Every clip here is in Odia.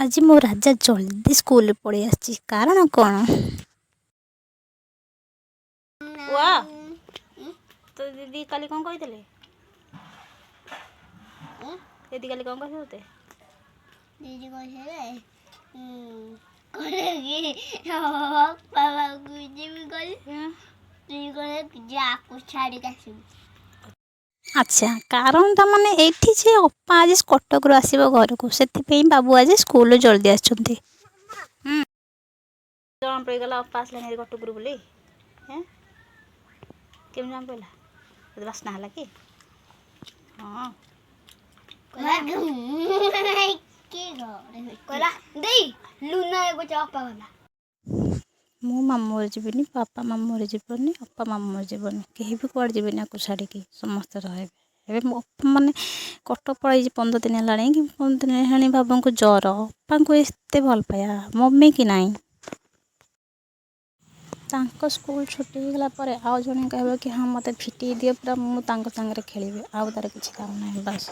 ଆଜି ମୋ ରାଜା ଜଲ୍ଦି ସ୍କୁଲରେ ପଳେଇ ଆସିଛି, କାରଣ କ'ଣ? ପୁଅ, ତୋ ଦିଦି କାଲି କ'ଣ କହିଥିଲେ? ଦିଦି କାଲି କ'ଣ କହିଥିଲେ ତୋତେ? ଦିଦି କହିଥିଲେ କହିଲେ କି ବାବାକୁ ଯିବି କହିଲି। ଦିଦି କହିଲେ ଯାକୁ ଛାଡ଼ିକି ଆସିବୁ। ଆଚ୍ଛା, କାରଣଟା ମାନେ ଏଇଠି ଯେ ଅପା ଆଜି କଟକରୁ ଆସିବ ଘରକୁ, ସେଥିପାଇଁ ବାବୁ ଆଜି ସ୍କୁଲରୁ ଜଲ୍ଦି ଆସିଛନ୍ତି। ଜଣା ପଡ଼ିଗଲା ଅପା ଆସିଲାଣି କଟକରୁ ବୋଲି। ହେଁ, କେମିତି ଜଣା ପଡ଼ିଲା ତୋତେ? ବାସ୍ନା ହେଲା କି? ହଁ। କି ଘରେ କହିଲା ଦେଇ ଲୁନା ଗୋଟେ ଅପା ଗଲା। ମୁଁ ମାମୁଁ ଘରେ ଯିବିନି, ବାପା ମାମୁଁ ଘରେ ଯିବନି, ଅପା ମାମୁଁ ଘରେ ଯିବନି, କେହି ବି କୁଆଡ଼େ ଯିବେନି। ଆକୁ ଛାଡ଼ିକି ସମସ୍ତେ ରହିବେ। ଏବେ ମୋ ମାନେ କଟକ ପଳେଇଛି 15 ଦିନ ହେଲାଣି କି 15 ଦିନ ହେଲାଣି, ବାବୁଙ୍କୁ ଜ୍ୱର, ଅପାଙ୍କୁ ଏତେ ଭଲ ପାଇବା ମମି କି ନାହିଁ। ତାଙ୍କ ସ୍କୁଲ ଛୁଟି ହେଇଗଲା ପରେ ଆଉ ଜଣେ କହିବ କି ହଁ, ମୋତେ ଫିଟେଇ ଦିଅ ପୁରା, ମୁଁ ତାଙ୍କ ସାଙ୍ଗରେ ଖେଳିବି। ଆଉ ତାର କିଛି କାମ ନାହିଁ ବାସ୍।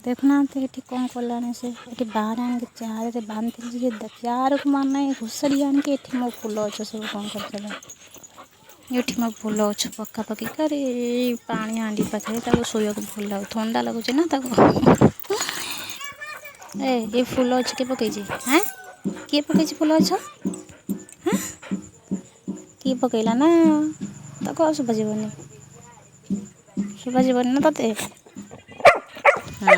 ଦେଖୁନାହାନ୍ତି, ଏଠି କ'ଣ କଲାଣି ସେ। ଏଠି ବାହାରେ ଆଣିକି ଚେୟାରରେ ବାନ୍ଧିଥିଲି ଯେ ଚେୟାରକୁ ମାନେ ଘୋଷାଡ଼ି ଆଣିକି ଏଠି ମୋ ଫୁଲ ଗଛ ସବୁ କ'ଣ କରିଦେଲା। ଏଠି ମୋ ଫୁଲ ଗଛ ପକାପକି କରି ଏଇ ପାଣି ହାଣ୍ଡି ପାଖରେ ତାକୁ ଶୋଇବାକୁ ଭଲ ଲାଗୁ, ଥଣ୍ଡା ଲାଗୁଛି ନା ତାକୁ। ଏ ଫୁଲ ଗଛ କିଏ ପକେଇଛି? ହାଁ, କିଏ ପକେଇଛି ଫୁଲ ଗଛ? ହାଁ, କିଏ ପକେଇଲା ନା? ତାକୁ ଆଉ ଶୁଭାଯିବନି, ଶୁଭାଯିବନି ନା ତତେ? ହଁ,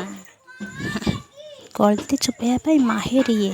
ଗଳତି ଛୁପେଇବା ପାଇଁ ମାହିର ଇଏ।